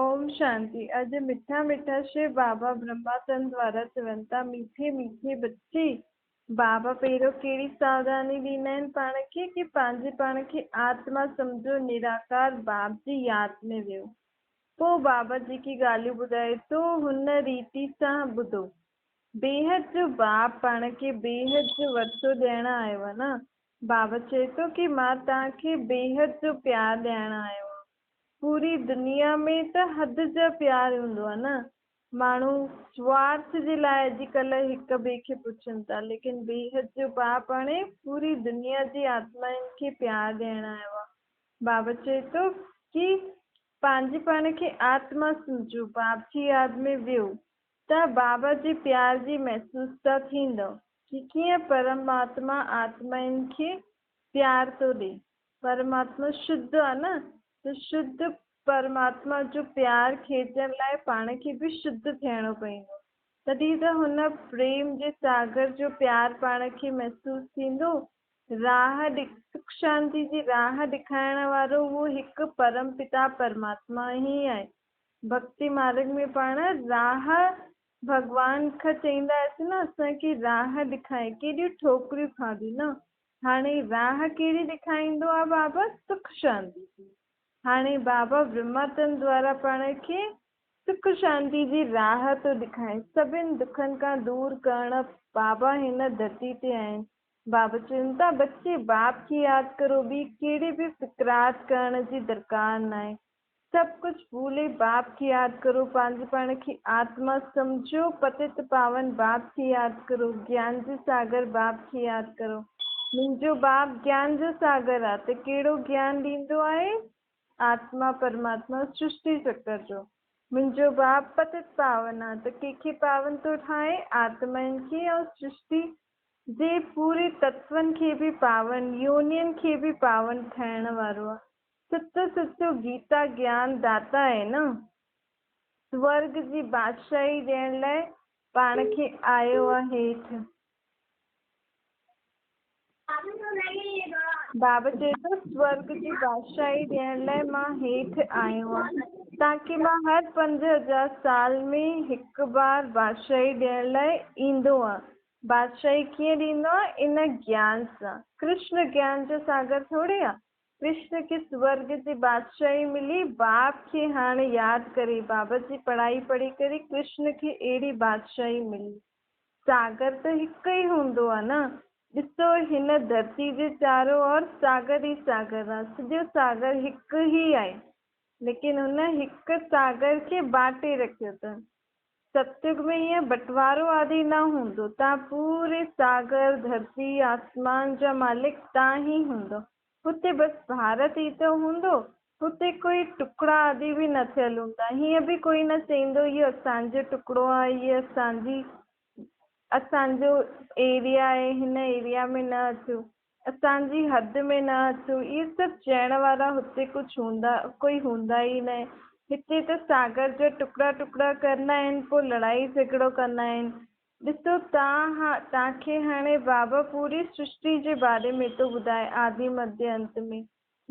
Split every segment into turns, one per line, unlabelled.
اوم شانتي اڄ مٺا مٺا شو بابا برهما تن دوارا چون ٿا ميٺي ميٺي بچي بابا پهريون ڪهڙي ساوڌاني ڏيندا آهن پاڻ کي ڪي پنهنجي پاڻ کي آتما سمجهو نراڪار باب جي ياد ۾ ويهو پوء بابا جيڪي ڳالهيون ٻڌائي ٿو هن ريتي سان ٻڌو بيحد جو باب پاڻ کي بيحد جو ورثو ڏيڻ آيو آهي نه بابا چئي ٿو ڪي مان توهان کي بيحد جو پيار ڏيڻ آيو آهيان پوري دنيا ۾ ته حد جا پيار هوندو آهي نه. ماڻهو سوارٿ جي لاء اڄڪلهه هڪ ٻئي کي پڇن ٿا ليڪن بيحد جو باپ هاڻي پوري دنيا جي آتمائن کي پيار ڏيڻ آيو آهي. بابا چئي ٿو ڪي پنهنجي پاڻ کي آتما سمجهو باپ جي ياد ۾ ويهو ته بابا جي پيار جي محسوستا ٿيندؤ ڪي ڪيئن پرماتما آتمائن کي پيار ٿو ڏئي. پرماتما شڌ آ نه ته شڌ پرماتما جو پيار کيچڻ لاء پاڻ کي به شڌ ٿيڻو پوندو تڏهن ته هن پريم جي ساگر جو پيار پاڻ کي محسوس ٿيندو. راهه سک شانتي جي راهه ڏيکارڻ وارو اهو هڪ پرم پتا پرماتما ئي آهي. ڀڳتي مارڳ ۾ پاڻ راهه ڀڳوان کان چئيندا هياسين نه اسان کي راهه ڏيکائي ڪيڏيون ٺوڪريون کاڌيون نه هاڻي راهه ڪهڙي ڏيکاريندو آ بابا؟ سک شانتي جي. هاڻي بابا برهما تن دوارا پاڻ کي سک شانتي جي راهه ٿو ڏيکاري. سڀن دکن کان دور ڪرڻ بابا هن ڌرتي تي آهن. بابا چون ٿا بچي باپ کي ياد ڪرو ٻي ڪهڙي به فڪرات ڪرڻ جي درڪار ناهي. سڀ ڪجھ ڀولي باپ کي ياد ڪرو، پنهنجي پاڻ کي آتما سمجهو، پتت پاون باپ کي ياد ڪرو، گيان جي ساگر باپ کي ياد ڪرو. منهنجو باپ گيان جو ساگر آ ته ڪهڙو گيان ڏيندو آهي؟ آتما پرماتما سرشٽي چڪر جو. منهنجو باپ پتت پاون آ ته ڪنهن کي پاون ٿو ٺاهي؟ آتمائن کي ۽ سرشٽي جي پوري تتون کي به پاون، يونين کي به پاون ٺاهڻ وارو آ. سچو سچو گيتا گيان داتا آهي نه. سورڳ جي بادشاهي ڏيڻ لاء پاڻ کي آيو آ هيٺ. بابا چئي ٿو سورڳ جي بادشاهي ڏيڻ لاء مان هيٺ آيو آ. تاڪي مان هر 5000 سال ۾ هڪ بار بادشاهي ڏيڻ لاء ايندو آ. بادشاهي ڪيئن ڏيندو آ؟ ان گيان سان. ڪرشن گيان جو ساگر ٿوري آ. ڪرشن کي سورڳ جي بادشاهي ملي، باپ کي هاڻ ياد ڪري، بابا جي پڙهائي پڙهي ڪري ڪرشن کي اهڙي بادشاهي ملي. ساگر ته هڪ ئي هوندو آ نه. ڏسو هن ڌرتي جي چارو اور ساگر ئي ساگر آ، سڄو ساگر هڪ ئي آهي، ليڪن هن هڪ ساگر کي بانٽي رکيو اٿن. ستيگ ۾ ائين بٽوارو آدي نه هوندو. تان پوري ساگر، ڌرتي، آسمان جا مالڪ تان ئي هوندؤ. هتي بس ڀارت ئي ته هوندو. هتي ڪوئي ٽڪڙا آدي به نه ٿيل هوندا. هيئن به ڪوئي نه چئيندو اهو اسان جو ٽڪڙو آهي، هيء اسان جو ايريا آهي، هن ايريا ۾ نه اچو، اسان جي حد ۾ نه اچو، اهي سڀ چئڻ وارا هتي ڪجهه هوندا ڪوئي هوندا ئي نه. هتي ته ساگر جا ٽڪڙا ٽڪڙا ڪرندا آهن پوء لڙائي جهڳڙو ڪندا آهن. ڏسو توهان کي هاڻي بابا پوري سرشٽي جي باري ۾ ٿو ٻڌائي آدي مڌيه انت ۾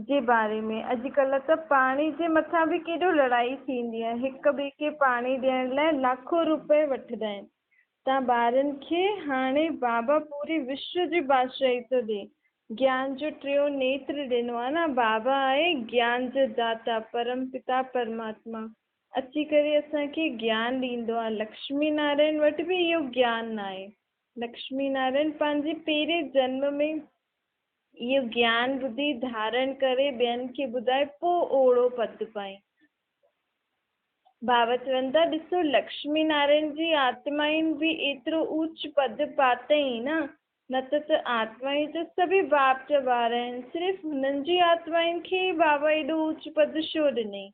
جي باري ۾. اڄڪلهه ته پاڻي جي مٿان به ڪيڏو لڙائي ٿيندي آهي. هڪ ٻئي کي پاڻي ڏيڻ لاء لاکو روپيه وٺندا آهن. تان ٻارن کي هاڻي بابا پوري وشو جي بادشاهي ٿو ڏئي. گيان جو ٽيون نيتر ڏنو آ نه. بابا آهي گيان جو داتا، پرم پتا پرماتما. اچي ڪري اسان کي گيان ڏيندو آ. لڪشمي نارائڻ وٽ به اهو گيان ناهي. لڪشمي نارائڻ پنهنجي پهرين جنم ۾ اهو گيان ٻڌي ڌارڻ ڪري ٻين کي ٻڌائي پوء اوڙو پد پائين. ڀاء چون ٿا، ڏسو لڪشمي نارائڻ جي آتمائن به ايترو اوچ پد پاتئين نه، نه ته ته آتمائون ته سڀئي باپ جا ٻار آهن، صرف هنن جي آتمائن کي ئي بابا ايڏو اوچ پد ڇو ڏنئين؟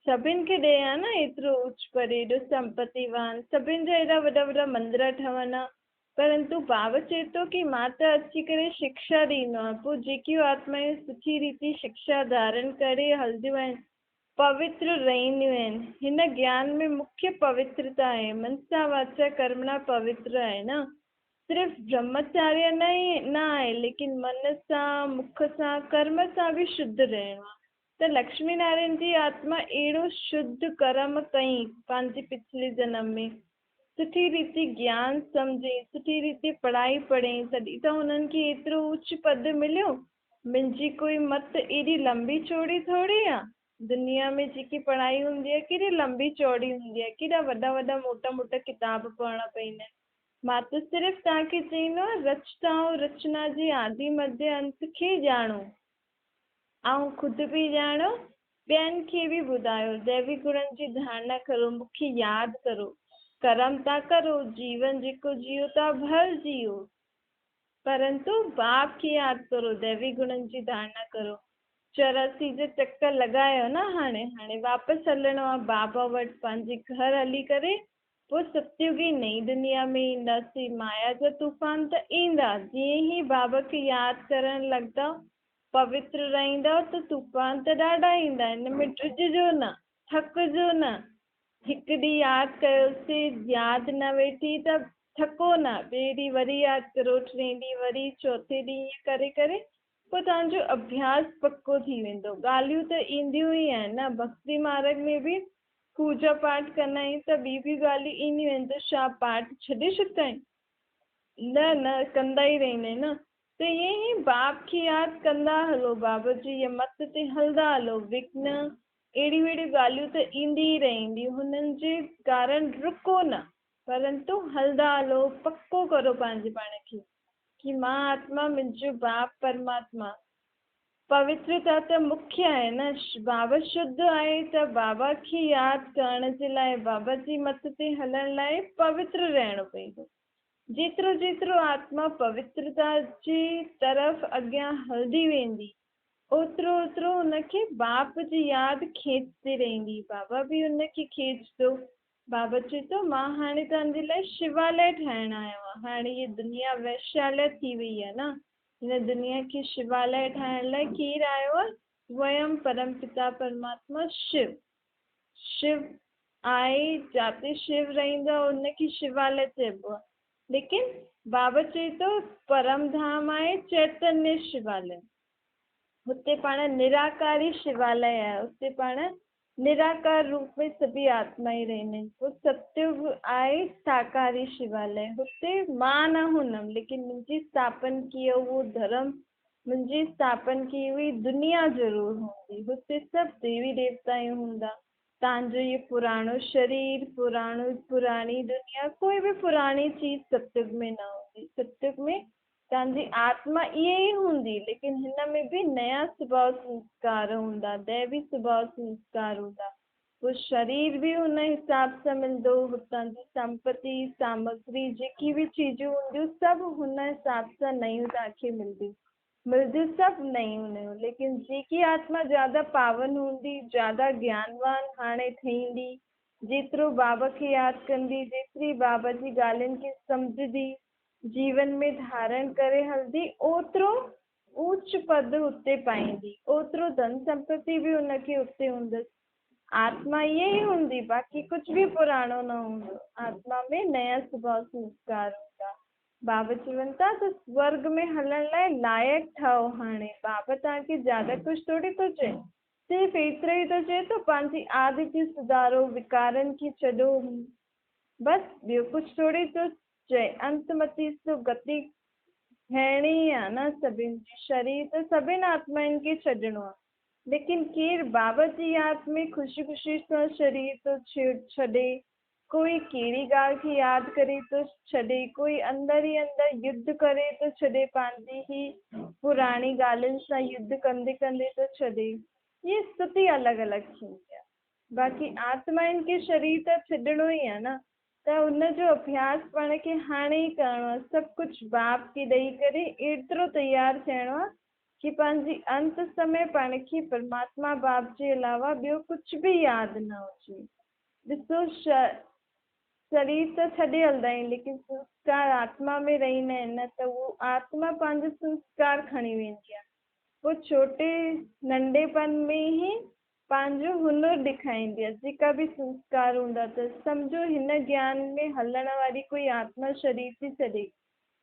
سڀن کي ڏئي ها نه ايترو اوچ پد، ايڏو سمپتيوان، سڀن جا ايڏا وڏا وڏا مندر ٺهن ها، پرنتو بابا چئي ٿو ڪي مان ته اچي ڪري شڪشا ڏيندو آهيان، پوء جيڪيون آتمائون سٺي ريتي شڪشا ڌارڻ ڪري هلنديون آهن، پوتر رهنديون آهن. هن گيان ۾ مکيه پوترتا آهي. منسا واچا ڪرمڻا پوتر آهي نه. صرف برهمچاريه نه ئي نه آهي ليڪن من سان، مک سان، ڪرم سان به شڌ رهڻو آهي. ته لڪشمي نارائڻ جي آتما اهڙو شڌ ڪرم ڪئي پنهنجي پڇلي جنم ۾، سٺي ريتي گيان سمجهي، سٺي ريتي پڙهائي پڙهي، تڏهن ته هنن کي ايترو اوچ پد مليو. منهنجي ڪوئي مت ايڏي لمبي چوڙي ٿوري آ. دنيا ۾ جيڪي پڙهائي هوندي آهي ڪيڏي لمبي چوڙي هوندي آهي، ڪيڏا وڏا وڏا موٽا موٽا ڪتاب پڙهڻا پوندا آهن. مان ته صرف توهان کي چئيندو آهيان رچتا ۽ رچنا جي آدي مڌيه انت کي ڄاڻو. آئون خود به ڄاڻو، ٻين کي به ٻڌايو. ديوي گڻن جي ڌارڻا ڪرو، مون کي ياد ڪرو. ڪرم ٿا ڪرو، جيون جيڪو جيئو ٿا ڀل جيئو. پرنتو باپ کي ياد ڪرو، ديوي گڻن جي ڌارڻا ڪرو. 84 جا چڪر لڳايو نه هاڻي، هاڻي واپس هلڻو آ بابا وٽ، پنهنجي گهر هلي ڪري پوء ستيوگي نئين دنيا ۾ اينداسين. مايا جا طوفان ته ايندا، جيئن ئي بابا کي ياد ڪرڻ لڳندؤ، پوتر رهندؤ ته طوفان ته ڏاڍا ايندا، ان ۾ ڊڄجو نه، ٿڪجو نه. هڪ ڏينهن ياد ڪيوسين، ياد نه ويٺي ته ٿڪو نه، ٻئي ڏينهن وري ياد ڪرو، ٽئين ڏينهن وري، چوٿين ڏينهن ائين ڪري ڪري پوء توهان جو اڀياس پڪو ٿي ويندو. ڳالهيون ته اينديون ئي آهن نه، ڀڳتي مارڳ ۾ به پوڄا پاٺ ڪندا آهيون ته ٻي به ڳالهيون اينديون آهن ته ڇا پاٺ ڇڏي ڇڏيندا آهيون؟ نه نه ڪندا ئي رهندا آهيون نه. ته ائين ئي باپ کي ياد ڪندا هلو، بابا جي مت تي هلندا هلو، وگهن اهڙيون اهڙيون ڳالهيون ته ايندي ئي رهنديون، هنن جي ڪارڻ رڪو نه، پرنتو هلندا هلو، پڪو ڪرو پنهنجي پاڻ کي ڪي مان آتما منهنجو باپ پرماتما پوترتا ته مکيه آهي نه، بابا شڌ آهي ته بابا کي ياد ڪرڻ جي لاء، بابا جي مت تي هلڻ لاء پوتر رهڻو پوندو. جيترو جيترو آتما پوترتا جي طرف اڳيان هلندي ويندي، اوترو اوترو ان کي باپ جي ياد کيچندي رهندي. بابا به ان کي کيچندو. بابا چئي ٿو، مان هاڻي توهان جي لاء شواليه ٺاهڻ آيو آهيان. هاڻي هيء دنيا وئشياليه ٿي وئي آهي نه. هن دنيا کي شواليه ٺاهڻ لاء ڪير آيو آهي؟ سويم پرم پتا پرماتما شو. شو آهي، جاتي شو رهندو آهي ان کي شواليه چئبو آهي. ليڪن بابا چئي ٿو پرم ڌام آهي چيتنيه شواليه. هتي پاڻ نراڪاري شواليه آهي، اتي پاڻ نراڪار روپ ۾ سڀئي آتمائون رهندا آهن. پوء ستيوگ آهي ساڪاري شواليه. هتي مان نه هوندم، ليڪن منهنجي اسٿاپن ڪيل اهو ڌرم، منهنجي اسٿاپن ڪئي هئي دنيا ضرور هوندي. هتي سڀ ديوي ديوتائون هوندا. توهان جو هي پراڻو شرير، پراڻو پراڻي دنيا، ڪوئي به پراڻي چيز ستيوگ ۾ نه هوندي. ستيوگ ۾ توهان جي آتما اها ئي هوندي، ليڪن هن ۾ به نيا سڀاء سنسڪار هوندا، دئوي سڀاء سنسڪار هوندا. پوء شرير به ان حساب سان ملندو، هتان جي سمپتي، سامگري، جيڪي به چيزون هونديون سڀ هن حساب سان نيون توهان کي ملنديون. ملنديون سڀ نيون نيون، ليڪن جيڪي آتما زياده پاون هوندي، زياده گيانوان هاڻي ٺهيندي، جيترو بابا کي ياد ڪندي، جيتري بابا جي ڳالهين کي سمجهندي، جيون ۾ ڌارڻ ڪري هلندي، اوترو اوچ پد اتي پائيندي، اوترو ڌن سمپتي به ان کي اتي هوندس. آتما اها ئي هوندي، باقي ڪجهه به پراڻو نه هوندو. آتما ۾ نيا سڀاء سنسڪار هوندا. بابا چون ٿا ته سورڳ ۾ هلڻ لاء لائق ٺهو هاڻي بابا توهان کي زياده ڪجهه ٿوري ٿو چئي، صرف ايترو ئي ٿو چئي ته پنهنجي عادتون سڌارو، وڪارن کي ڇڏو، بس ٻيو ڪجهه ٿوري ٿو چئي. انت متي سو گتي هيڻي آ نه سڀن جي. شرير ته سڀن آتمائن کي ڇڏڻو آ. ليڪن ڪير بابا جي ياد ۾ خوشي خوشي سان شرير ٿو ڇڏي، ڪوئي ڪهڙي ڳالهه کي ياد ڪري ٿو ڇڏي، ڪوئي اندر ئي اندر يڌ ڪري ٿو ڇڏي، پنهنجي ئي پراڻي ڳالهين سان يڌ ڪندي ڪندي ٿو ڇڏي. هيء استٿي الڳ الڳ ٿيندي آ. باقي آتمائن کي شرير ته ڇڏڻو ئي آ نه، ته ان جو اڀياس پاڻ کي هاڻي ئي ڪرڻو آ، سڀ ڪجهه باپ کي ڏئي ڪري ايترو تيار ٿيڻو آ ڪي پنهنجي انت سمي پاڻ کي پرماتما باپ جي علاوه ٻيو ڪجهه به ياد نه هجي. ڏسو شرير ته ڇڏي هلندا آهيون ليڪن سنسڪار آتما ۾ رهندا آهن نه ته اهو آتما پنهنجو سنسڪار کڻي ويندي آ. پوء ڇوٽي ننڍپڻ ۾ ئي پنهنجو هنر ڏيکاريندي آهي، جيڪا به سنسڪار هوندا اٿس. سمجهو هن گيان ۾ هلڻ واري ڪوئي آتما شرير ٿي ڇڏي،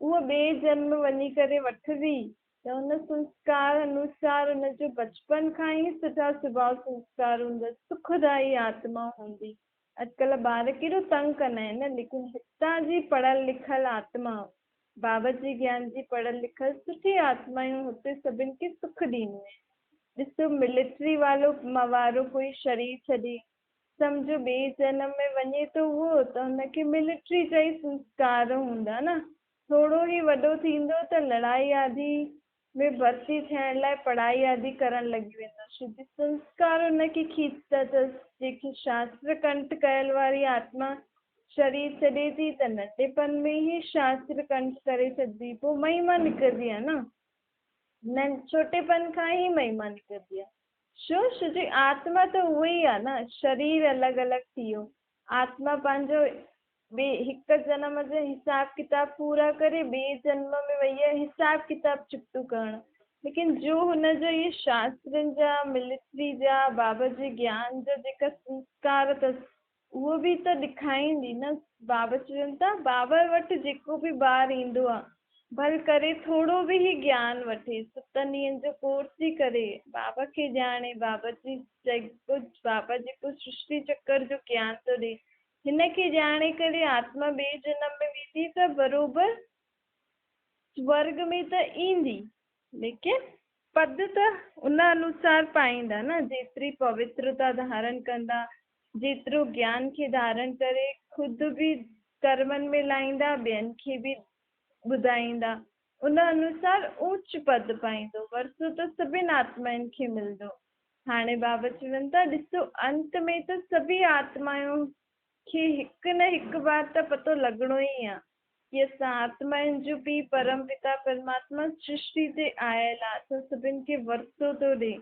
اهو ٻئي جنم وڃي ڪري وٺندي त हुन संस्कार अनुसार हुन जो बचपन खां ई सुठा सुभाव संस्कार हूंदा, सुखदाई आत्मा हूंदी। अॼुकल्ह ॿार केॾो तंग कंदा आहिनि न, लेकिन हितां जी पढ़ियल लिखियल आत्मा, बाबा जी ज्ञान जी पढ़ियल लिखियल सुठी आत्मायूं हुते सभिनि खे सुख ॾींदियूं आहिनि। ॾिसो मिलिट्री वारो कोई शरीर छॾे, सम्झो ॿिए जनम में वञे थो उहो, त हुनखे मिलिट्री जा ई संस्कार हूंदा न। थोरो ई वॾो थींदो त लड़ाई आदि में भर्ती थियण लाइ पढ़ाई आदि करणु लॻी वेंदो, छो जो संस्कार हुनखे खींचदा अथसि। जेके शास्त्र कंठ कयल वारी आत्मा शरीर छॾे थी त नंढेपन में ई शास्त्र कंठ करे छॾंदी, पोइ महिमा निकिरंदी आहे न, न छोटेपन खां ई महिमा निकिरंदी आहे। छो? छो जो आत्मा त उहा ई आहे न, शरीर अलॻि अलॻि थी वियो। आत्मा पंहिंजो ॿिए हिकु जनम जो हिसाब किताब पूरा करे ॿिए जन्म में वई आहे हिसाब किताब चुकतो करणु, लेकिन जो हुनजो इहे शास्त्रनि जा, मिलिट्री जा, बाबा जे ज्ञान जा जेका संस्कार अथसि उहो बि त ॾेखारींदी न। बाबा चवनि था बाबा वटि जेको बि ॿार ईंदो आहे, भल करे थोरो बि ही ज्ञान वठे, 7 ॾींहंनि जो कोर्स ई करे, बाबा खे ॼाणे, बाबा जी जेको बाबा जेको सृष्टि चक्कर जो ज्ञान थो ॾे, हिनखे ॼाणे करे आत्मा ॿिए जनम में वेंदी त बरोबरि स्वर्ग में त ईंदी, लेकिन पद त उन अनुसार पाईंदा न, जेतिरी पवित्रता धारण कंदा, जेतिरो ज्ञान खे धारण करे ख़ुदि बि कर्मनि में लाहींदा, ॿियनि खे बि ॿुधाईंदा, उन अनुसार ऊच पद पाईंदो। वर्सो त सभिनि आत्मायुनि खे मिलंदो। हाणे बाबा चवनि था ॾिसो अंत में त सभी आत्मायुनि खे हिकु न हिकु बार त पतो लॻणो ई आहे की असां आत्मायुनि जो पीउ परम पिता परमात्मा सृष्टि ते आयल आहे, असां सभिनि खे वर्सो थो ॾे,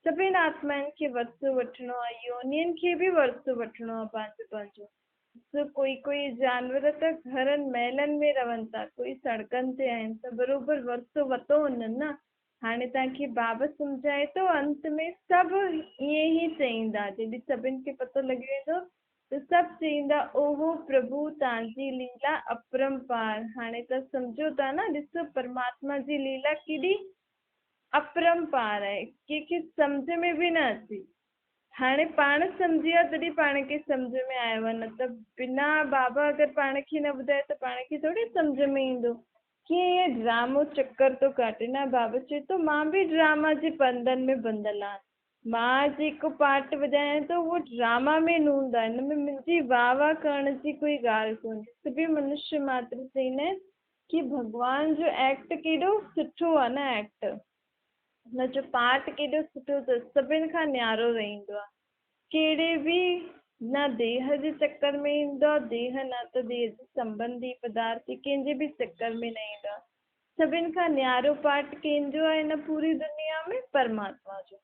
सभिनि आत्मायुनि खे वर्सो वठिणो आहे, योनियुनि खे बि वर्सो वठिणो आहे पंहिंजो पंहिंजो। ॾिसो कोई कोई जानवर त घरनि महलनि में रहनि था, कोई सड़कनि ते आहिनि, त बरोबरि वर्सो वरितो हुननि न। हाणे तव्हांखे बाबा सम्झाए थो अंत में सभु ईअं ई चईंदा, जॾहिं सभिनि खे पतो लॻी वेंदो त सभु चईंदा ओहो प्रभु तव्हांजी लीला अपरंपार। हाणे त सम्झो था न, ॾिसो परमात्मा जी लीला केॾी अपरंपार आहे, कंहिंखे सम्झ में बि न अचे। हाणे पाण सम्झी विया तॾहिं पाण खे सम्झ में आयो आहे, न त बिना बाबा अगरि पाण खे न ॿुधाए त पाण खे थोरी सम्झ में ईंदो। कीअं इहो ड्रामो चक्कर थो काटे न। बाबा चए थो मां बि ड्रामा जे बंधन में बंधियल आहियां, मां जेको पार्ट वॼायां थो उहो ड्रामा में न हूंदो आहे, हिन में मुंहिंजी वाह वाह करण जी कोई ॻाल्हि कोन्हे। सभई मनुष्य मात्र चईंदा आहिनि की भॻवान जो एक्ट केॾो सुठो आहे न, एक्ट हुनजो पार्ट केॾो सुठो अथसि, सभिनि खां न्यारो रहींदो आहे। कहिड़े बि न देह जे चक्कर में ईंदो आहे, देह न त देह जे संबंधी पदार्थ कंहिंजे बि चक्कर में न ईंदो आहे। सभिनि खां न्यारो पार्ट कंहिंजो आहे हिन पूरी दुनिया में? परमात्मा जो।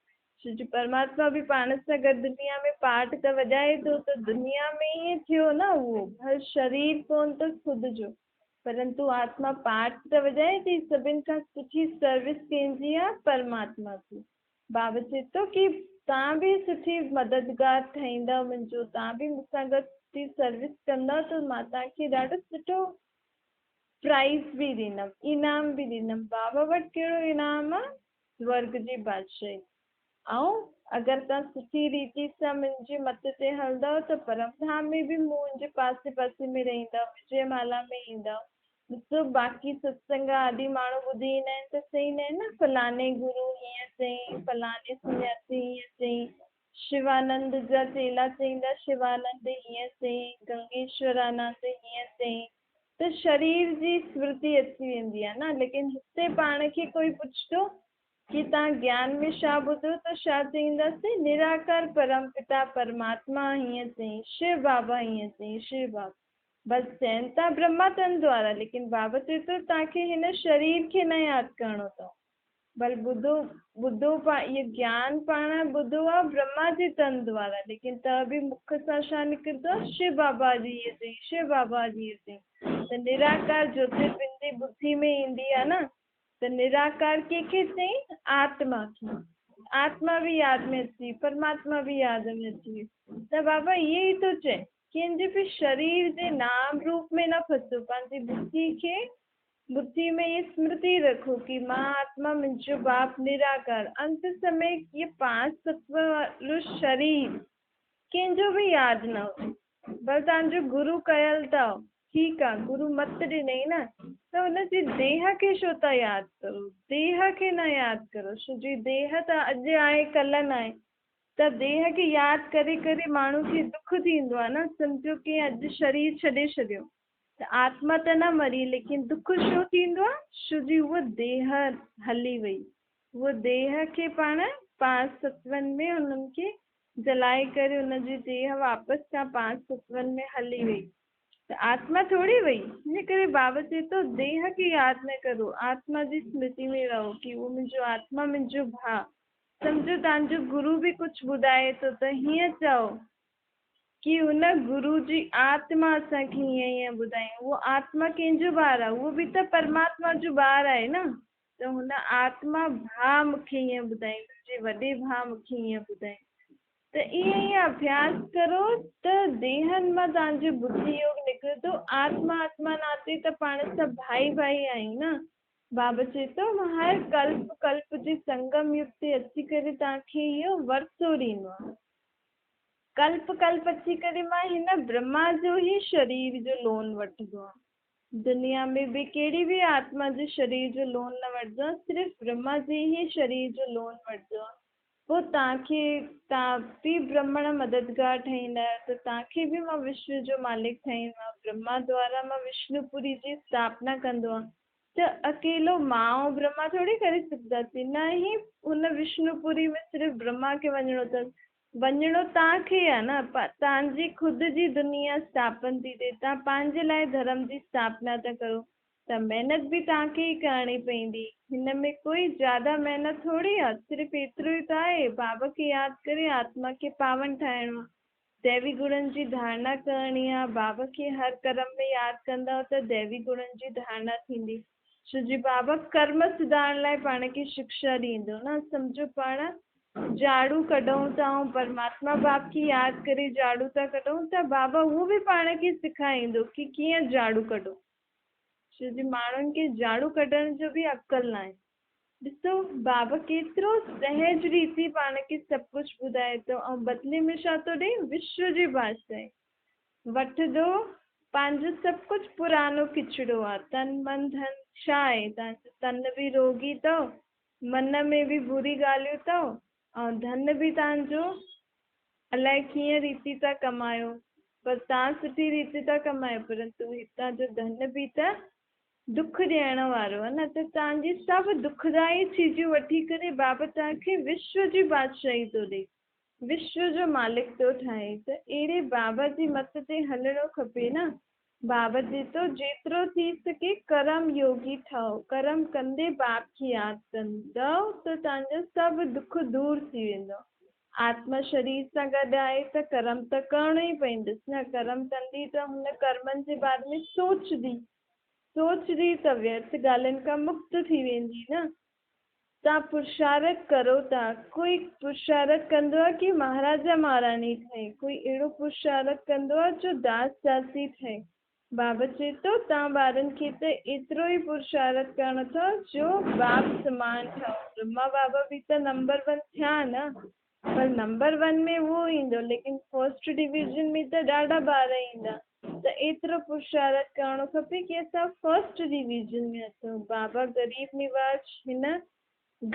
छो जो परमात्मा बि पाण सां गॾु दुनिया में पार्ट त वॼाए थो, त दुनिया में ई थियो न उहो, हर शरीर कोन त ख़ुदि जो, परंतु आत्मा पार्ट त वॼाए थी। सभिनि खां सुठी सर्विस कंहिंजी आहे? परमात्मा जी। बाबा चए थो की तव्हां बि सुठी मददगार ठहींदव मुंहिंजो, तव्हां बि मूंसां गॾु सुठी सर्विस कंदव त मां तव्हांखे ॾाढो सुठो प्राइज़ बि ॾींदमि, इनाम बि ॾींदमि। बाबा वटि कहिड़ो इनाम आहे? स्वर्ग जी बादशाही। ऐं अगरि तव्हां सुठी रीति सां मुंहिंजी मत ते हलंदव त परमधाम में बि मुंहिंजे पासे पासे में रहींदव, विजयमाला में ईंदव। ॾिसो बाक़ी सत्संग आदि माण्हू ॿुधी ईंदा आहिनि त चईंदा आहिनि न फलाने गुरू हीअं चई, फलाने सन्यासी हीअं चई, शिवानंद जा चेला चईंदा शिवानंद हीअं चई, गंगेश्वरानंद हीअं चई, त शरीर जी स्मृति अची वेंदी आहे न। लेकिन हिते पाण खे कोई पुछंदो की तव्हां ज्ञान में छा ॿुधो त छा चईंदासीं? निराकार परम पिता परमात्मा हीअं चई, शिव बाबा हीअं चई, शिव बाबा। बसि चयनि था ब्रह्मा तन द्वारा, लेकिन बाबा चए थो तव्हांखे हिन शरीर खे न यादि करिणो अथव, भले ॿुधो, ॿुधो इहो ज्ञान पाण ॿुधो आहे ब्रह्मा जे तन द्वारा, लेकिन त बि मुख सां छा निकिरंदो आहे? शिव बाबा जी ईअं चई, शिव बाबा जी ईअं चई। त निराकार ज्योतिर्बिंदी बुद्धि में ईंदी आहे न, त निराकार कंहिंखे चई? आत्मा खे। आत्मा बि यादि में अची वई, परमात्मा बि यादि में अची वई। त बाबा इहो ई थो चए कंहिंजे बि शरीर जे नाम रूप में न फसो, पंहिंजी बुद्धि खे ٻڌي ۾ هيء سمرتي رکو ڪي مان آتما منهنجو باپ نراڪار انت سمي هيء پانچ تتو وارو شرير ڪنهن جو به ياد نه هجي ڀل توهان جو گرو ڪيل اٿو ٺيڪ آ گرو مت ڏنئي نه ته ان جي ديهه کي ڇو ٿا ياد ڪرو ديهه کي نه ياد ڪرو ڇو جي ديهه ته اڄ آهي ڪلهه نه آهي ته ديهه کي ياد ڪري ڪري ماڻهو کي دک ٿيندو آ نه سمجهو ڪنهن اڄ شرير ڇڏي ڇڏيو ته آتما ته نه مري ليڪن دک ڇو ٿيندو آ؟ ڇو جي هوء ديهه هلي وئي. هوء ديهه کي پاڻ پانچ ستون ۾ انهن کي جلائي ڪري ان جي ديهه واپس کان پانچ ستون ۾ هلي وئي ته آتما ٿوري وئي. ان ڪري بابا چئي ٿو ديهه کي ياد نه ڪرو آتما جي سمرتي ۾ رهو ڪي اهو منهنجو آتما منهنجو ڀاء. سمجهو توهان جو گرو به ڪجهه ٻڌائي ٿو ته هيئن چئو ڪي هن گرو جي آتما اسان کي هيئن هيئن ٻڌائين. اهو آتما ڪنهن جو ٻار آهي؟ اهو به ته پرماتما جو ٻار آهي نه. ته هن آتما ڀاء مون کي هيئن ٻڌائين، منهنجي وڏي ڀاء مون کي هيئن ٻڌائين. ته ائين ائين اڀياس ڪرو ته ديهن مان توهان جو ٻڌي يوگ نڪرندو. آتما آتما ناتي ته پاڻ سڀ ڀائي ڀائي آهيون نه. بابا چئي ٿو مان هر ڪلپ ڪلپ جي سنگم يگ تي اچي ڪري توهان کي اهو ورثو ڏيندو آهيان. ڪلپ ڪلپ اچي ڪري مان هن برهما جو ئي شرير جو لون وٺندو آهيان. دنيا ۾ ٻي ڪهڙي به آتما جي شرير جو لون نه وٺندو آهيان، صرف برهما جي ئي شرير جو لون وٺندو آهيان. پوء توهان کي توهان به برهمڻ مددگار ٺهيندا آهيو ته توهان کي به مان وشو جو مالڪ ٺاهيندو آهيان. برهما دوارا مان وشنوپوري جي اسٿاپنا ڪندو آهيان. ته اڪيلو مان ۽ برهما ٿوري ڪري سگهنداسين، نه ئي هن وشنوپوري ۾ صرف برهما کي وڃڻو اٿس، وڃڻو توهان کي آهي نه، توهان جي خود جي دنيا اسٿاپن ٿي ٿئي، توهان پنهنجي لاء ڌرم جي اسٿاپنا ٿا ڪرو ته محنت به توهان کي ئي ڪرڻي پوندي، هن ۾ ڪوئي زياده محنت ٿوري آهي، صرف ايترو ئي ته آهي بابا کي ياد ڪري آتما کي پاون ٺاهڻو آهي. ديوي گڻن جي ڌارڻا ڪرڻي آ. بابا کي هر ڪرم ۾ ياد ڪندؤ ته ديوي گڻن جي ڌارڻا ٿيندي. ڇو جي بابا ڪرم سڌارڻ لاء پاڻ کي شڪشا ڏيندو نه. سمجهو پاڻ جهاڙو ڪڍون ٿا ۽ پرماتما باپ کي ياد ڪري جهاڙو ٿا ڪڍون ته بابا اهو به پاڻ کي سکائيندو ڪي ڪيئن جهاڙو ڪڍو. ڇو جي ماڻهن کي جهاڙو ڪڍڻ جو به عقل ناهي. ڏسو بابا ڪيترو سهج ريتي پاڻ کي سڀ ڪجهه ٻڌائي ٿو ۽ بدلي ۾ ڇا ٿو ڏئي؟ وشو جي بادشاهي. وٺندو پنهنجو سڀ ڪجهه پراڻو ڪچڙو آ، تن من ڌن ڇا آهي؟ توهان جو تن به روڳي اٿو، من ۾ به بري ڳالهيون اٿو ۽ ڌن به توهان جو الائي ڪيئن ريتي ٿا ڪمايو، پر توهان سٺي ريتي ٿا ڪمايو پرنتو هتان جو ڌن به ته دک ڏيڻ وارو آهي نه ته توهان جي سڀ دکدائي چيزون وٺي ڪري بابا توهان کي وشو جي بادشاهي ٿو ڏئي، وشو جو مالڪ ٿو ٺاهي ته اهڙي بابا جي مت تي هلڻو کپي نه. بابا چئي ٿو جيترو ٿي سگهي ڪرم يوگي ٺهو، ڪرم ڪندي باپ کي ياد ڪندؤ ته توهان جا سڀ دک دور ٿي ويندو. آتما شرير سان گڏ آهي ته ڪرم ته ڪرڻو ئي پوندس نه، ڪرم ڪندي ته هن ڪرمن جي باري ۾ سوچندي، سوچندي ته ويرٿ ڳالهين کان مڪت ٿي ويندي نه. توهان پرشارٿ ڪرو ٿا، ڪوئي پرشارٿ ڪندو آهي ڪي مهاراجا مهاراڻي ٺهي، ڪوئي اهڙو پرشارٿ ڪندو آهي جو داس داسي ٺهي. بابا چئي ٿو توهان ٻارن کي ته ايترو ئي پرشارٿ ڪرڻو اٿو جو باپ سمان ٺهو. برهما بابا به ته نمبر ون ٿيا نه، پر نمبر ون ۾ اهو ايندو ليڪن فرسٽ ڊويزن ۾ ته ڏاڍا ٻار ايندا ته ايترو پرشارٿ ڪرڻو کپي ڪي اسان فرسٽ ڊويزن ۾ اچون. بابا غريب نواز هن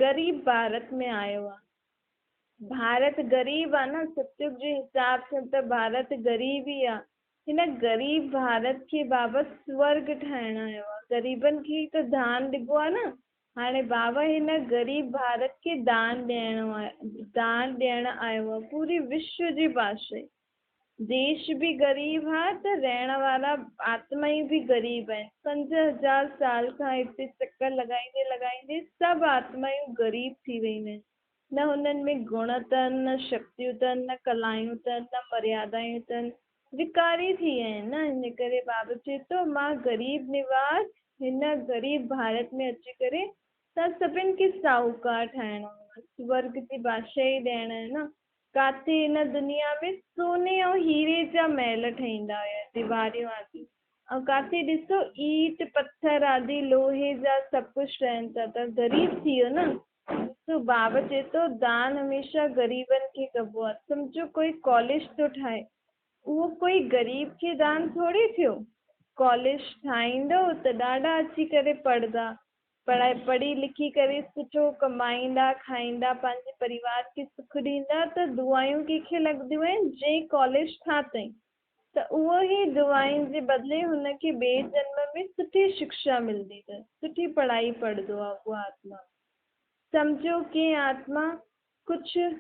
غريب ڀارت ۾ آيو آ. ڀارت غريب آ نه، ستيگ جي حساب سان ته ڀارت غريب ئي آ. هن غريب ڀارت کي بابا سورڳ ٺاهڻ آيو آ. غريبن کي ئي ته دان ڏبو آ نه. هاڻي بابا هن غريب ڀارت کي دان ڏيڻ دان ڏيڻ آيو آ. پوري وشو جي بادشاهي. ديش به غريب آ ته رهڻ وارا آتمائون به غريب آهن. 5000 سال کان هتي چڪر لڳائيندي لڳائيندي سڀ آتمائون غريب ٿي ويون آهن. نه هنن ۾ گڻ اٿن، نه شڪتيون اٿن، نه ڪلائون اٿن، نه مريادائون اٿن، وڪاري ٿي ويا آهن نه، ان ڪري بابا چئي ٿو مان غريب نواز هن غريب ڀارت ۾ اچي ڪري توهان سڀن کي ساهوڪار ٺاهڻ آيو آهيان، سورڳ جي بادشاهي ڏيڻ آيو نه، ڪاٿي هن دنيا ۾ سوني ۽ هيري جا محل ٺهيندا هيا، ديواريون آدي. ۽ ڪاٿي ڏسو ايٽ، پٿر آدي لوهي جا سڀ ڪجهه ٺهن ٿا ته غريب ٿي ويو نه. ڏسو بابا چئي ٿو دان هميشه غريبن کي ڪبو آهي. سمجهو ڪوئي ڪاليج ٿو ٺاهي اهو ڪوئي غريب کي دان ٿوري ٿيو. ڪاليج ٺاهيندو ته ڏاڍا اچي ڪري پڙهندا، پڙهائي پڙهي لکي ڪري سٺو ڪمائيندا کائيندا پنهنجي پريوار کي سک ڏيندا ته دعائون ڪنهن کي لڳنديون آهن جنهن ڪاليج ٺاتئين. ته اهو ئي دعائن جي بدلي هن کي ٻئي جنم ۾ سٺي شڪشا ملندي ته سٺي پڙهائي پڙهندو آهي اها آتما. سمجهو ڪنهن آتما ڪجهه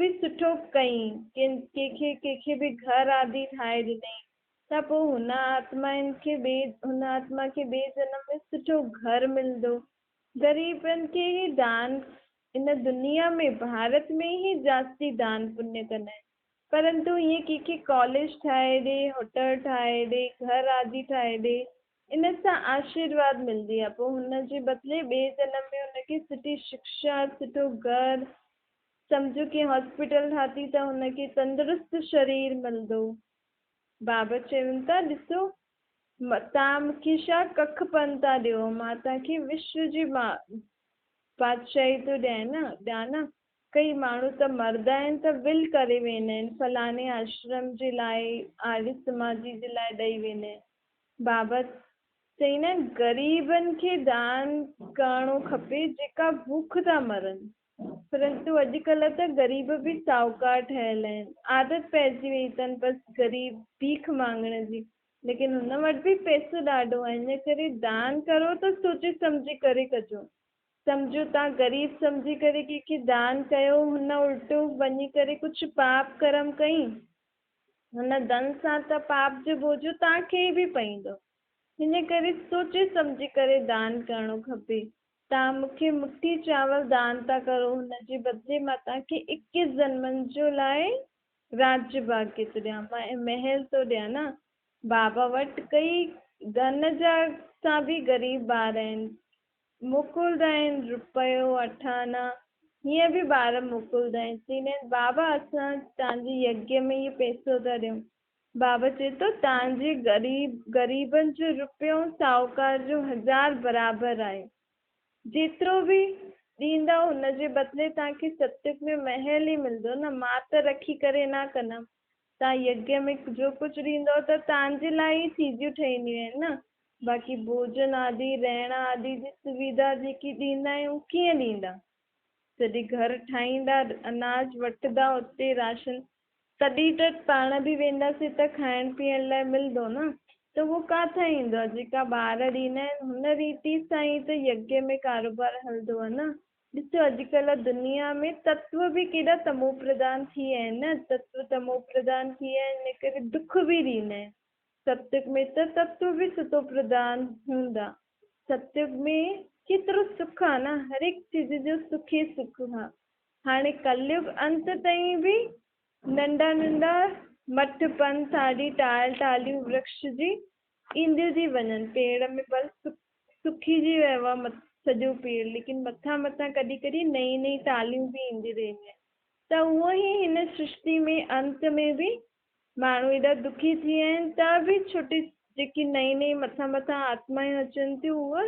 به سٺو ڪئين، ڪنهن کي ڪنهن کي به گهر آدي ٺاهي ڏنائين ته پوء هن آتمائن کي ٻئي هن آتما کي ٻئي جنم ۾ سٺو گهر ملندو. غريبن کي ئي دان ان دنيا ۾ ڀارت ۾ ئي جاستي دان پڃ ڪندا آهن. پرنتو ائين ڪنهن کي ڪاليج ٺاهي ڏي، هوٽل ٺاهي ڏي، گهر آدي ٺاهي ڏي، ان سان آشيرواد ملندي آهي. پوء هن جي بدلي ٻئي جنم ۾ هن کي سٺي شڪشا، سٺو گهر، سمجهو ڪنهن هاسپيٽل ٺاتي ته هن کي تندرست شرير ملندو. بابا چون ٿا، ڏسو توهان مون کي ڇا ڪک پن ٿا ڏيو، مان توهان کي وشو جي بادشاهي ٿو ڏيان نه. ڪئي ماڻهو ته مردا آهن ته ول ڪري ويندا آهن، فلاڻي آشرم جي لاء، آريه سماجي جي لاء ڏئي ويندا آهن. بابا چئيندا آهن غريبن کي دان ڪرڻو کپي جيڪا بک ٿا مرن. پرنتو اڄڪلهه ته غريب به ساهوڪار ٺهيل آهن. عادت پئجي وئي اٿن بس غريب ڀيک مانگڻ جي. ليڪن هن وٽ به پئسو ڏاڍو آهي ان ڪري دان ڪرو ته سوچي سمجهي ڪري ڪجو. سمجهو تان غريب سمجهي ڪري ڪنهن کي دان ڪيو هن الٽو وڃي ڪري ڪجهه پاپ ڪرم ڪئين هن ڌن سان ته پاپ جو بوجهو تان کي ئي به پئيندو هن ڪري سوچي سمجهي ڪري دان ڪرڻو کپي تان مون کي مٺي چانور دان ٿا ڪرو هن جي بدلي مان تان کي اڪيس جنمن جو لاء راڄ ڀاڳيه ٿو ڏيان مان محل ٿو ڏيان نه بابا وٽ ڪئي ڌن جا سان به غريب ٻار آهن موڪلدا آهن رپيو اٺ آنا هيئن به ٻار موڪلدا آهن چئيندا آهن بابا اسان توهان جي يگيه ۾ هي پئسو ٿا ڏيون بابا چئي ٿو توهان جي غريب غريبن جو رپيو ۽ ساهوڪار جو هزار برابر آهي جيترو به ڏيندؤ هن جي بدلي توهان کي ستيگ ۾ محل ئي ملندو نه مان ته رکي ڪري نه ڪندم توهان يگيه ۾ جو ڪجهه ڏيندؤ ته توهان جي لاء ئي چيزيون ٺهنديون آهن نه باقي ڀوڄن آدي، رهڻ آدي جي سويڌا جيڪي ڏيندا آهيون ڪيئن ڏيندا؟ جڏهن گهر ٺاهيندا، اناج وٺندا اتي راشن، تڏهن ته پاڻ به وينداسين ته کائڻ پيئڻ لاء ملندو نه، ته اهو ڪاٿان ايندو آهي؟ جيڪا ٻار ڏيندا آهن هن ريتي سان ئي ته يگيه ۾ ڪاروبار هلندو آهي نه. ڏسو اڄڪلهه دنيا ۾ تتو به ڪيڏا تمو پرڌان ٿي ويا آهن نه، تتو تمو پرڌان ٿي ويا آهن ان ڪري دک به ڏيندا آهن. ستيگ ۾ ته تتو به ستو پرڌان هوندا. ستيگ ۾ ڪيترو سک آ نه، هر هڪ چيز جو سک ئي سک آ. هاڻي ڪليگ انت تائين به ننڍا ننڍا مٺ پن ٿاڏي ٽال ٽاليون ورڪش جي اينديون ٿي وڃن. پيڙ ۾ ڀل سکجي ويو آ سڄو پيڙ ليڪن مٿان مٿان ڪڏهن ڪڏهن نئين نئين ٽاليون به اينديون رهنديون آهن. ته اهو ئي هن سرشتي ۾ انت ۾ به ماڻهو ايڏا دکي ٿي ويا آهن ته به ڇوٽي جيڪي نئين نئين مٿان مٿان آتمائون اچن ٿيون اهي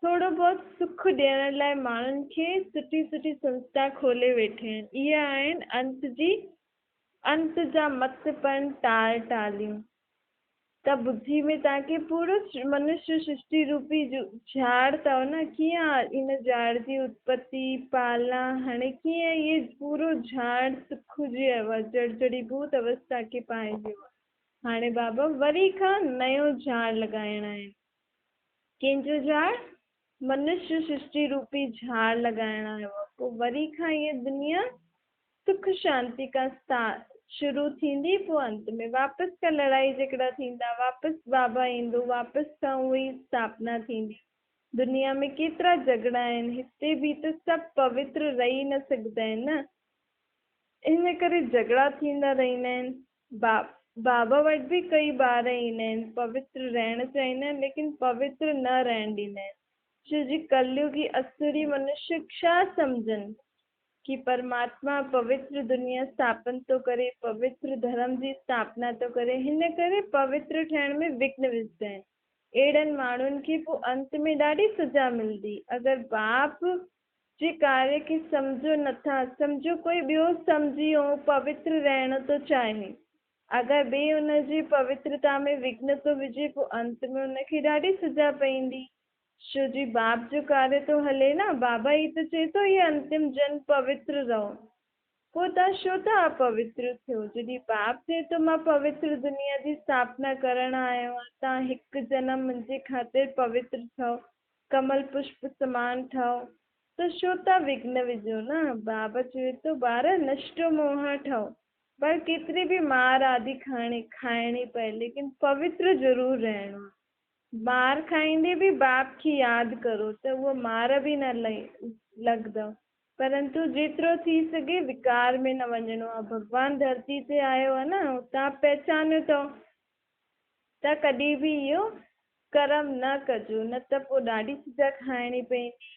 ٿورو بهت سک ڏيڻ لاء ماڻهن کي سٺي سٺي سنسٿا کولي ويٺي آهن اهي آهن انت جي انت جا مت پڻ ٽال ٽاليون. ته ٻڌي ۾ توهان کي پورو منشيه سرشٽي روپي جهاڙ اٿو نه ڪيئن ان جهاڙ جي اتپتي، پالنا، هاڻي ڪيئن اهي پورو جهاڙ سک جي جڙ جڙي ڀوت اوستا کي پائي ويو آهي. هاڻي بابا وري کان نيو جهاڙ لڳائڻا آهن. ڪنهن جو جهاڙ؟ منشيه سرشٽي روپي جهاڙ لڳائڻا آهي. پوء وري کان هيء دنيا سک شانتي کان شروع ٿيندي پوء انت ۾ واپس کان لڙائي جهڳڙا ٿيندا، واپس بابا ايندو، واپس کان اها ئي اسٿاپنا ٿيندي. دنيا ۾ ڪيترا جهڳڙا آهن، هتي به ته سڀ پوتر رهي نه سگهندا آهن نه، ان ڪري جهڳڙا ٿيندا رهندا آهن. بابا وٽ به ڪئي ٻار ايندا آهن، پوتر رهڻ چاهيندا آهن، ليڪن پوتر نه رهڻ ڏيندا آهن. ڇو جي ڪليگي اسوري منشيه ڇا سمجهن؟ ڪي پرماتما پوتر دنيا اسٿاپن ٿو ڪري، پوتر ڌرم جي اسٿاپنا ٿو ڪري، هن ڪري پوتر ٺهڻ ۾ وگهن وجهندا آهن. اهڙن ماڻهن کي پوء انت ۾ ڏاڍي سزا ملندي. اگر باپ جي ڪاريه کي سمجهو نٿا، سمجهو ڪوئي ٻيو سمجهي ۽ پوتر رهڻ ٿو چاهي، اگر ٻئي ان جي پوترتا ۾ وگهن ٿو وجهي، پوء انت ۾ ان کي ڏاڍي سزا پوندي. ڇو جي باپ جو ڪاريه ٿو هلي نه، بابا ئي ته چئي ٿو هي انتم جن پوتر رهو، پوء توهان ڇو ٿا اپوتر ٿيو؟ جڏهن باپ چئي ٿو مان پوتر دنيا جي اسٿاپنا ڪرڻ آيو آهيان، توهان هڪ جنم منهنجي خاطر پوتر ٺهو، ڪمل پشپ سمان ٺهو، ته ڇو ٿا وگهن وجهو نه؟ بابا چوي ٿو ٻار نشٽو موها ٺهو، پر ڪيتري به مار آدي کائڻي پئي، ليڪن پوتر ضرور رهڻو آهي. مار کائيندي به باپ کي ياد ڪرو ته اهو مار به نه لڳندو. پرنتو جيترو ٿي سگهي وڪار ۾ نه وڃڻو آهي. ڀڳوان ڌرتي تي آيو آهي نه، توهان پهچانيو اٿو ته ڪڏهن به اهو ڪرم نه ڪجو، نه ته پوء ڏاڍي سزا کائڻي پوندي.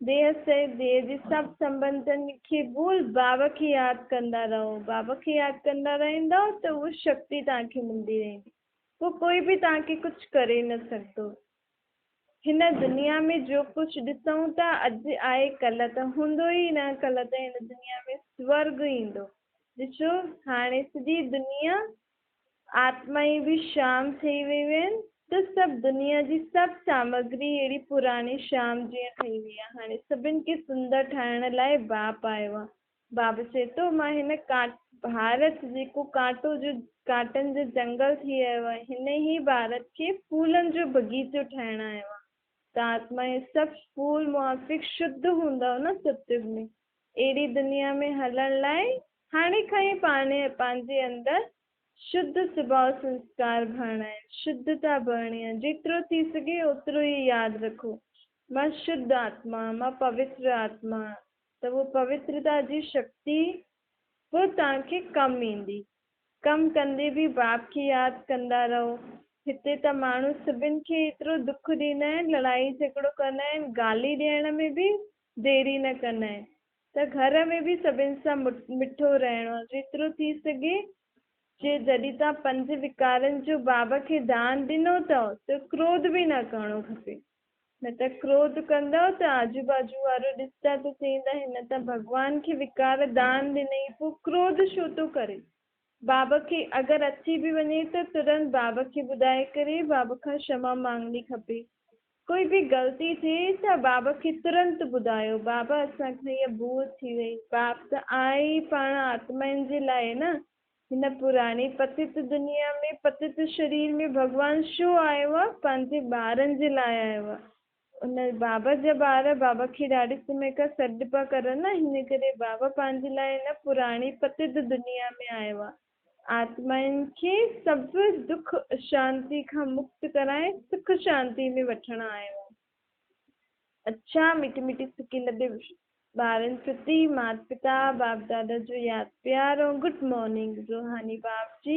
ديهه سهت ديهه جي سڀ سنٻنڌن کي ڀول باب کي ياد ڪندا رهو. باب کي ياد ڪندا رهندؤ ته اهو شڪتي توهان کي ملندي رهندي. پوء ڪوئي به توهان کي ڪجهه ڪري نه سگهندو. هن دنيا ۾ جو ڪجهه ڏسون ٿا اڄ آهي ڪلهه ته هوندو ئي نه، ڪلهه ته هن دنيا ۾ سورڳ ايندو. ڏسو هاڻي سڄي دنيا آتمائين به شام ٿي ويون آهن ته سڀ دنيا جي سڀ سامگري اهڙي پراڻي شام جيئن ٺهي وئي آهي. هاڻي سڀن کي سندر ٺاهڻ لاء باپ آيو آهي. بابا چئي ٿو، مان هن ڀارت جيڪو ڪانٽو جو ڪانٽن جو جنگل ٿي ويو آهي، هن ئي ڀارت کي ڦولن جو بغيچو ٺاهڻ آيو آهيان. ته آتما اهي سڀ ڦول موافق شڌ هوندؤ نه ستيگ ۾. اهڙي دنيا ۾ هلڻ لاء هاڻي کان ئي پنهنجي اندر شڌ سڀاء سنسڪار ڀرڻا آهن، شڌتا ڀرڻي آهي. جيترو ٿي سگهي اوترو ئي ياد رکو، مان شڌ آتما، مان پوتر آتما آهيان. ته اهو پوترتا جي شڪتي به توهان کي ڪم ايندي. ڪم ڪندي به باپ کي ياد ڪندا رهو. هتي ته ماڻهو سڀن کي ايترو دک ڏيندا آهن، لڙائي جهڳڙو ڪندا آهن، گالي ڏيڻ ۾ به ديري نه ڪندا آهن. ته گهر ۾ به سڀن سان مٺو رهڻو آهي. جيترو ٿي سگهي جي جڏهن توهان پنج وڪارن جو باب کي دان ڏنو اٿو ته ڪروڌ به نه ڪرڻو کپي. نه ته ڪروڌ ڪندؤ ته آجو باجو وارو ڏسندا ته چئيندا هن ته ڀڳوان کي وڪار دان ڏنئي پوء ڪروڌ ڇو ٿو ڪري. بابا کي اگر اچي به وڃي ته ترنت بابا کي ٻڌائي ڪري بابا کان شما مانگڻي کپي. ڪوئي به غلطي ٿئي ته بابا کي ترنت ٻڌايو بابا اسان کان هيء ڀول ٿي وئي. باپ ته آهي ئي پاڻ آتمائن جي لاء نه. هن پراڻي پتت دنيا ۾ پتت شرير ۾ ڀڳوان ڇو آيو آ؟ پنهنجي ٻارن جي لاء آيو آ. ان بابا جا ٻار بابا کي ڏاڍي سمي کان سڏ پيا ڪرن نه، هن ڪري بابا پنهنجي لاء هن پراڻي پتت دنيا ۾ آيو آ. آتمائن کي سڀ دک اشانتي کان مڪت ڪرائي سک شانتي ۾ وٺڻ آيو آ. اڇا مٺي مٺي سڪي لڏي ٻارن پرتي مات پتا باپ دادا جو ياد پيار ۽ گڊ مارننگ روحاني باپ جي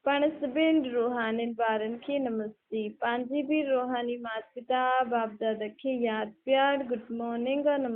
پاڻ سڀن روحانين ٻارن کي نمستي پنهنجي به روحاني مات پتا باپ دادا کي ياد پيار گڊ مارننگ ۽ نمستي.